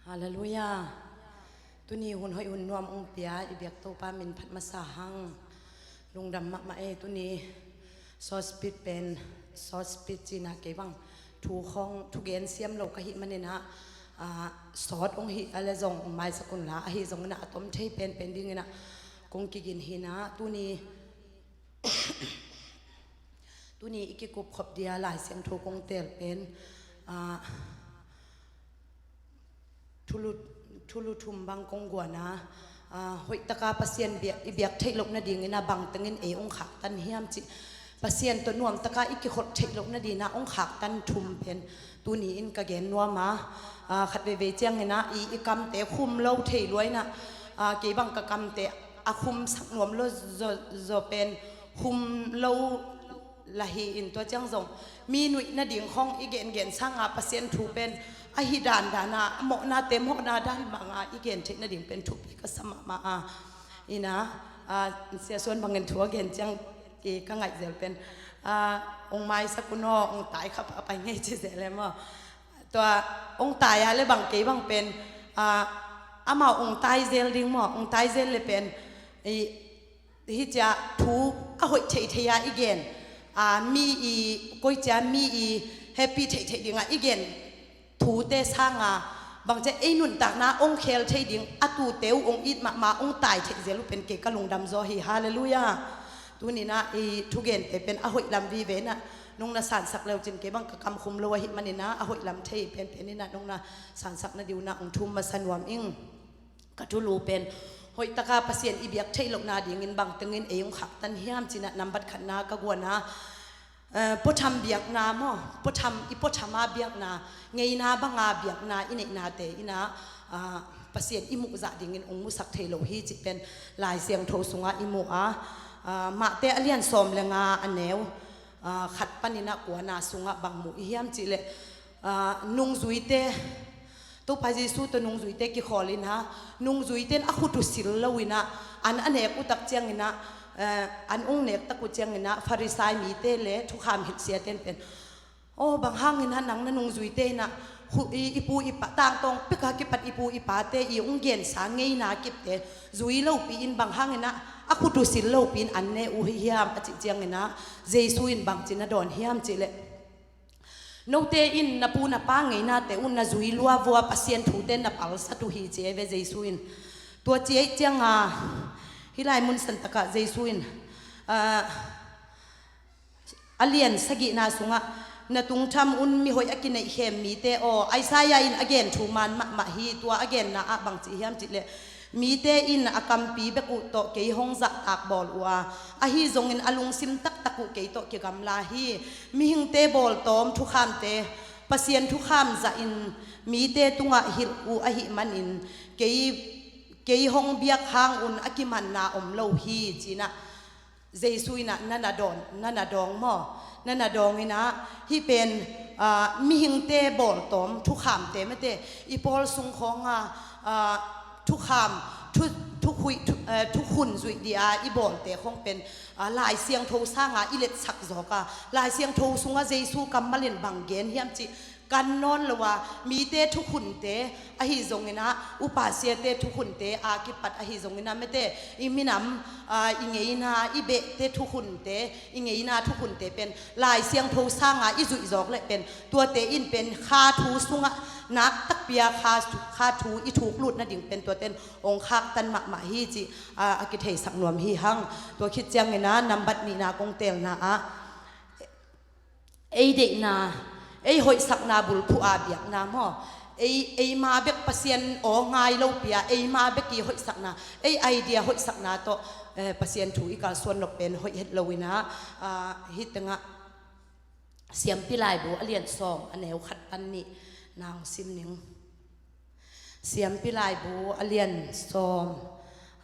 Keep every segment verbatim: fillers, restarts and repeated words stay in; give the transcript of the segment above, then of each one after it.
Halleluiah. Tuni hun hoih hun nuam ong pia i biak Topa min phat masa hang. Lungdam mahmah ei. Tuni short speech pen, short speech cina kei bang thu khong thugen siam lo ka hih maninah, ah, short ong hih a le zong maisak unla, ahi zonginah a tom thei penpen dinginah kong kigin hinah. Tuni tuni i kikup khop dia Lai Siangtho kong tel pen, ah, thulu, thulu thum bang kong guana, ah, hoihtaka Pasian biak, i biak theih loh nadingina bangtengin ei ong khaktan hiam cih, Pasian tawh nuamtaka i kikholh theih loh nadina ong khaktan thum pen tuni in ka gen nuama, ah, khat veivei ciangina i, i kamte khum lo thei luaina, ah, kei bang ka kamte a khumsak nuam lo zaw, zaw pen khum lo lahi in tua ciang zong mi nuih nading khong i gengen sanga Pasian thu pen ahi dandana a mawhnate mawhna dan banga i gen theih nading pen thupi ka sa mahmah a. Ina, ah, Sia Suan bangin thu a gen ciang i ka ngaih zel pen, ah, ong maisak un aw, ong tai kha pahpai ngei ci zel e maw. Tua ong tai a le bang kei bang pen, ah, amau ong tai zel ding maw, ong tai zel le pen i hi cia thu a hoih theihtheih a i gen, a, mi i koi cia mi i happy theihtheih dinga i gen thute sanga bangcia ei nuntakna ong khel thei ding a tute uh ong it mahmah ong tai theih zel uh pen kei ka lungdam zaw hi. Halleluiah. Tunina i thugente pen a hoih lam vive na nung na sansak leucin kei bang ka kamkhum lo ahi manina a hoih lam thei penpenina nung na sansak na diuna ong thum masa nuam ing. Ka thulu pen hoihtaka Pasian i biak theih lohna dingin bangtengin ei ung khaktan hiam cinah nambat khatna ka guana, eh, puatham biakna maw, puatham, i puathama biakna, ngeina banga biakna i neihnate inah, ah, Pasian i muhzah dingin ung musak thei lo hi cih pen Lai Siangtho sungah i muh a, ah, Mahte a lian sawm le nga a neu, ah, khat paninah kuana sungah bang muh i hiam cihleh, ah, nungzuite, Topa Jesu tawh nungzuite kikhawl inah, nungzuite in a khut uh sil loinah, an a nek utak cianginah, eh, an ung nek tak uh cianginah Farisai mite le thukham hilhsiate in pen, aw, bang hanginah nang na nungzuite inah khu-, i, i pu i pa tangtawng peka kipat i pu i pate i ung gensa ngeina kipte zui lopi in bang hanginah a khut uh sil lopi in an ne uh hi hiam a cih cianginah Jesu in bangci na dawn hiam cihleh, note in na pu na pa ngeinate uh na zui luavua Pasian thute na palsat uh hi ci ei ve Jesu in. Tua ci ei cianga hih lai mun santakah Jesu in, ah, a lian sagihna sungah na tungtham un mihoih a kineihkhem mite aw, Isaiah in a gen thu man mahmah hi. Tua a genna ah bangci hiam cihleh, mite in a kampi bek uh tawh kei hong zahtak bawl uh a, ahi zongin a lungsim taktak uh kei tawh kigamla hi. Mihingte bawltawm thukhamte Pasian thukham zahin mite tungah hilh uh ahih manin kei, kei hong biak hang un a kimanna om lo hi cinah Jesu inah na na dawn, na na dawng maw? Na na dawng inah hih pen, ah, mihingte bawltawm thukhamte mate i pawl sung khawnga, ah, thukham, thu, thukhuih, thu, eh, thukhun zuih dia i bawlte khawng pen, ah, Lai Siangtho sanga i letsak zawka Lai Siangtho sunga Jesu kammal in bang gen hiam cih kan nawn lo a, mite thukhunte ahi zonginah, upasiate thukhunte a kipat ahi zonginah mete i minam, ah, i ngeina i behte thukhunte, i ngeina thukhunte pen Lai Siangtho sanga i zuih zawk leh pen tuate in pen kha thu sungah nak takpi a kha, kha thu i thuk lut nading pen tuate in ong khaktan mahmah hi cih, ah, a kitheisak nuam hi hang. Tua khit cianginah nambat nihna kong telna ah ei deihna, ei hoihsakna bulphuh a biakna maw? Ei, eima bek Pasian aw ngai lopi a, eima bek i hoihsakna, ei idea hoihsakna tawh, eh, Pasian thu i kalsuan nop pen hoih het loinah, ah, hih tengah Siampi Laibu a lian sawm a neu khat pan nih nang sim ning. Siampi Laibu a lian sawm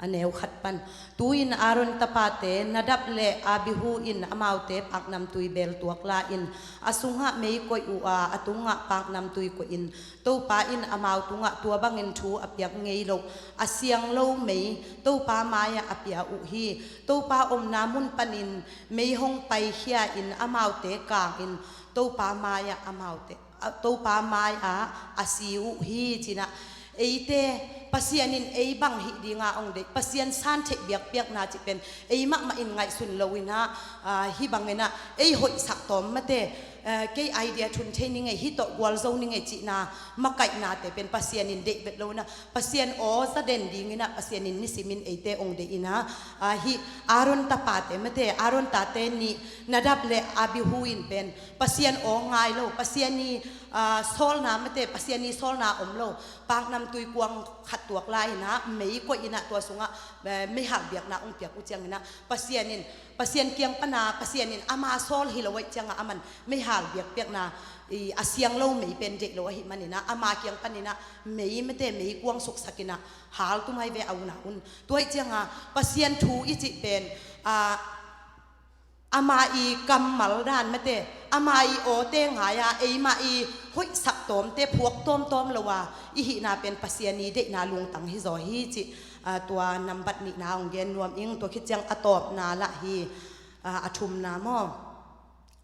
a neu khat pan. Tu-in Aaron tapate Nadab le Abihu in amaute paknamtui beel tuak la-in a sungah mei koih uh a, a tungah paknamtui koihin Topa in amau tungah tua bangin thu a piak ngei loh a siang lo mei Topa mai-ah a pia uh hi. Topa omna mun panin mei hong paikhia-in amaute kangin Topa mai-ah amaute, a, Topa mai-ah a si uh hi cinah. Eite Pasian in ei bang hih dinga ong deih, Pasian san theih biakpiakna cih pen ei mahmah in ngaihsun lo inah, aa, hih bang inah ei hoihsak tawm mate, aa, kei idea thun thei ning ei, hih tawh gualzo ning ei cihna makaihnate pen Pasian in deih vet lo inah, Pasian aw za den ding inah Pasian in nisimin eite ong deih inah, aa, hih Aaron tapate mate, Aaron tate nih Nadab le Abihu in pen Pasian aw ngai lo, Pasian i, aa, sawlna mate, Pasian i sawlna om lo, paknamtui kuang khat tuak lai inah mei koih inah tua sungah, eh, meihal biakna ong piak uh ciang inah Pasian in, Pasian kiang pana Pasian in ama sawl hi lo aih ciangah aman meihal biakpiakna i a siang lo mei pen deih lo ahih man inah ama kiang pan inah mei mate mei kuang suksak inah hal tumai ve a unah un. Tua aih ciangah Pasian thu i cih pen, ah, ama i kammal dan mate, ama i awte ngai-a eima i hoihsak tawmte phuak tawmtawm lo a i hihna pen Pasian i deihna lungtang hi zaw hi cih, aa, tua nambat nihna ong gen nuam ing. Tua khit ciang a tawpna lah hi, aa, a thumna maw?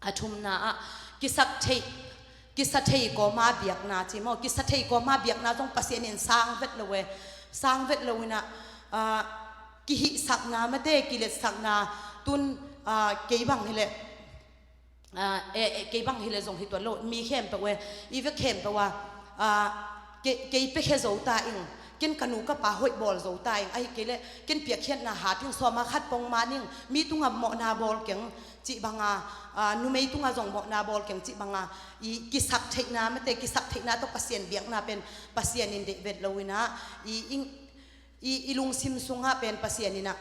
A thumna ah kisa thei, kisa thei kawma biakna ci maw? Kisa thei kawma biakna zong Pasian in sang vet lo e, sang vet lo inah, aa, kihihsakna mate, kiletsakna tun, aa, kei bang hileh, aa, e, e, kei bang hileh zong hi tuan lo, mi khempeuh e, i vek khempeuh a, aa, kei, kei piakhia zo ta ing, ken ka nu ka pa hoih bawl zo ta ing, ahih kei leh ken piakkhiatna hat ing, sawma khat pong man ing, mi tungah mawhna bawl keng cih banga, aa, numei tungah zong mawhna bawl keng cih banga i kisak theihna mate, kisak theihna tawh Pasian biakna pen Pasian in deih vet lo inah i, i, i, i lungsim sungah pen Pasian inah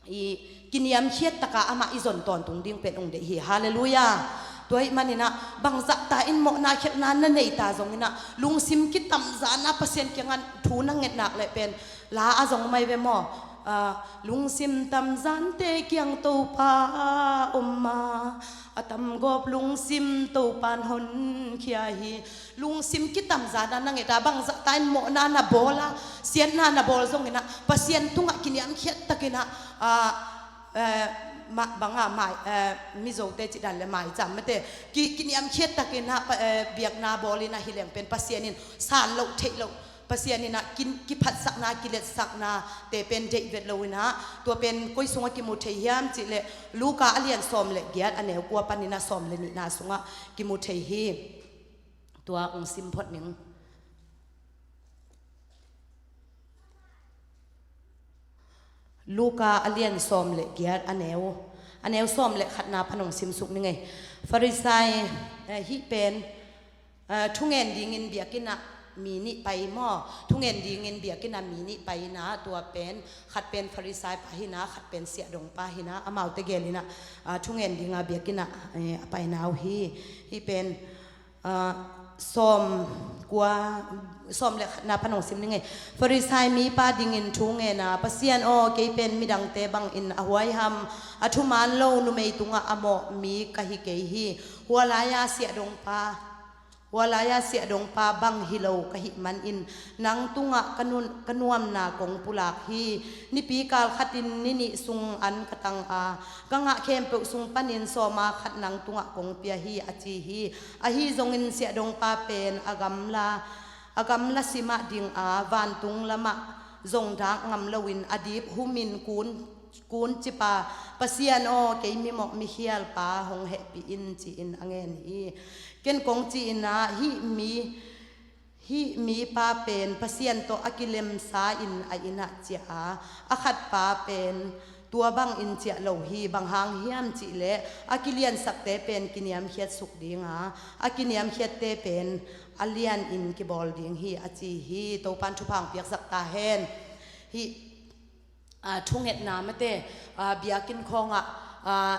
i kiniamkhiat taka amah i zon tawntung ding pen ong deih hi. Halleluiah. Tua ahih man inah bangzahta in mawhna khiatna na neita zong inah lungsim kitamzan a Pasian kiangah thu na nget nak leh pen la a zong mai ve maw? Aa, lungsim tamzante kiang Topa a om a, a tamgawp lungsim Topan honkhia hi. Lungsim kitamzan a na nget a bangzahta in mawhna na bawl a, siatna na bawl zong inah Pasian tungah kiniamkhiat tak inah, aa, eh, ma, banga mai, eh, Mizote cih dan le maicam mate, ki, kiniamkhiat tak inah pa, eh, biakna bawl inah hi leng pen Pasian in san loh theih loh, Pasian inah kin, kiphatsakna, kiletsaknate pen deih vet lo inah, tua pen koi sungah kimu thei hiam cih leh Luka a lian sawm le giat a neu kua pan inah sawm le nihna sungah kimu thei hi. Tua ong sim phot ning. Luka a lian sawm le giat a neu, a neu sawm le khatna pan ong simsuk ning ei. Farisai, eh, hih pen, eh, thungen dingin biakinn ah mi nih pai maw? Thungen dingin biakinn ah mi nih pai inah, tua pen khat pen Farisai pa hi inah, khat pen siahdong pa hi inah, amaute gel inah, ah, thungen dinga biakinn ah, eh, a paina uh hi. Hih pen, ah, sawm kua, sawm le khatna pan ong sim ning ei. Farisai mipa dingin thu ngen a, Pasian aw, kei pen midangte bangin a huaiham, a thuman lo, numei tungah a mawh mi ka hi kei hi. Hua lai-a siahdongpa, hua lai-a siahdongpa bang hi lo ka hih manin nang tungah ka nun, ka nuamna kong pulak hi. Nipi kal khatin ni nih sung an ka tang a, ka ngah khempeuh sung panin sawma khat nang tungah kong pia hi, a ci hi. Ahi zongin siahdongpa pen a gamla, a gamla simah ding a, vantung lamah zong dak ngam loin a dip humin kun, kun cip a, Pasian aw, kei mimawh mikhialpa hong hehpih in, ci-in a ngen hi. Ken kong ci inah, hih mi, hih mipa pen Pasian tawh a kilemsa in a inn ah ciah a, a khatpa pen tua bangin ciah lo hi. Bang hang hiam cih leh a kiliansakte pen kiniamkhiat suk ding a, a kiniamkhiatte pen a lianin kibawl ding hi, a ci hi. Topan thupha ong piaksak ta hen. Hih, ah, thungetna mate, ah, biakinn khawngah, ah,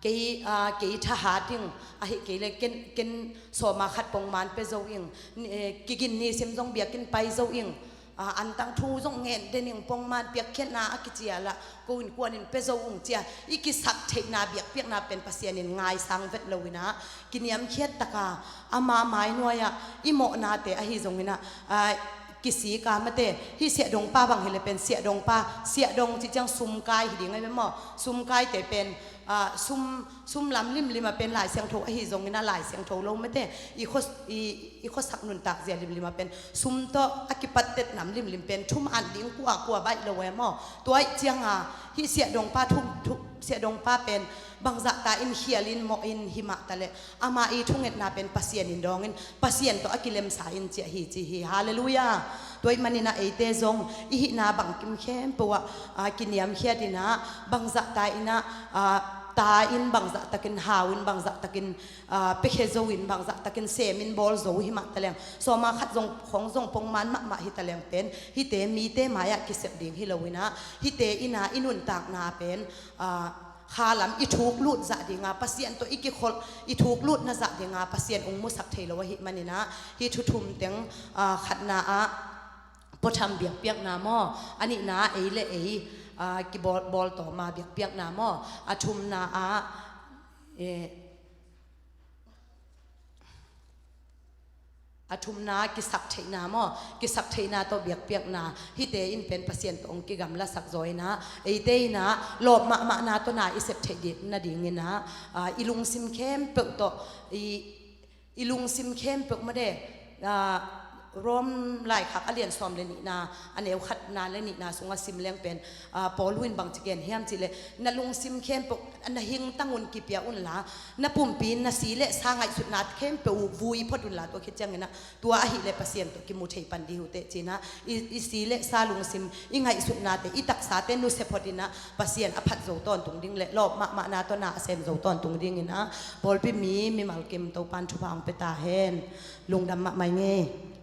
kei, ah, kei thahat ing, ahih kei leh ken, ken sawma khat pongman pia zo ing, ni, eh, kigin nisim zong biakinn pai zo ing, ah, antang thu zong ngen den ing, pongman piakkhiatna a kicial ah ko innkuanin pia zo ung, ci-a i kisak theihna biakpiakna pen Pasian in ngaisang vet lo inah, kiniamkhiat taka ama mainuai ah i mawhnate ahi zong inah, ah, kisik a mate, hih siahdongpa bang hi leh pen siahdongpa, siahdong cih ciang sumkai hi ding ahi ve maw? Sumkaite pen, Ah, sum, sum lam limlim a pen Lai Siangtho ahi zongin a Lai Siangtho lo mate i khua, i, i khuasak nuntak zia limlim a pen sum tawh a kipattet nam limlim pen thum an ding kua kua baih lo e maw? Tua ih cianga hih siahdongpa thum, thum, siahdongpa pen bangzahta in khialin mawhin himah taleh ama i thungetna pen Pasian in dawngin Pasian tawh a kilemsa in ciah hi ci hi. Halleluiah. Tua ih maninah eite zong i hihna bangkim khempeuh ah, ah, kiniamkhiat inah bangzahta inah, ah, ta in bangzahtakin hau in bangzahtakin, ah, piakhia zo in bangzahtakin semin bawl zo himah taleng sawma khat zong khong zong pongman mahmah hi taleng pen hihte mite mai-ah kisep ding hi lo inah hihte inah i nuntakna pen, ah, khalam i thuk lut zah dinga Pasian tawh i kikholh i thuk lutna zah dinga Pasian ung musak thei lo ahih maninah hih thu thum teng, ah, khatna ah puatham biakpiakna maw, a nihna ah ei le ei, ah, kibawl, bawl tawma biakpiakna maw, a thumna ah, eh, a thumna kisaktheihna maw, kisaktheihna tawh biakpiakna, hihte in pen Pasian tawh ong kigamlasak zaw inah eite inah lawp mahmahna tawh na i sep theih dik nadinginah, ah, i lungsim khempeuh tawh i, i lungsim khempeuh made, ah, Rom laikhak a lian sawm le nihna a neu khatna le nihna sungah sim leng pen, ah, Paul in bangci gen hiam cihleh na lungsim khempeuh na hingtang un kipia unla na pumpi na si le sa ngaihsutna khempeuh uh vui phot unla tua khit cianginah tua ahileh Pasian tawh kimu thei pan dih uh teh cinah i, i si le sa lungsim i ngaihsutnate i taksate nusia phot inah Pasian a phat zo tawntung ding le lawp mahmahna tawh na a sem zo tawntung dinginah pawlpi mi mimal kim Topan thupha ong pia ta hen. Lungdam mahmah ing ei.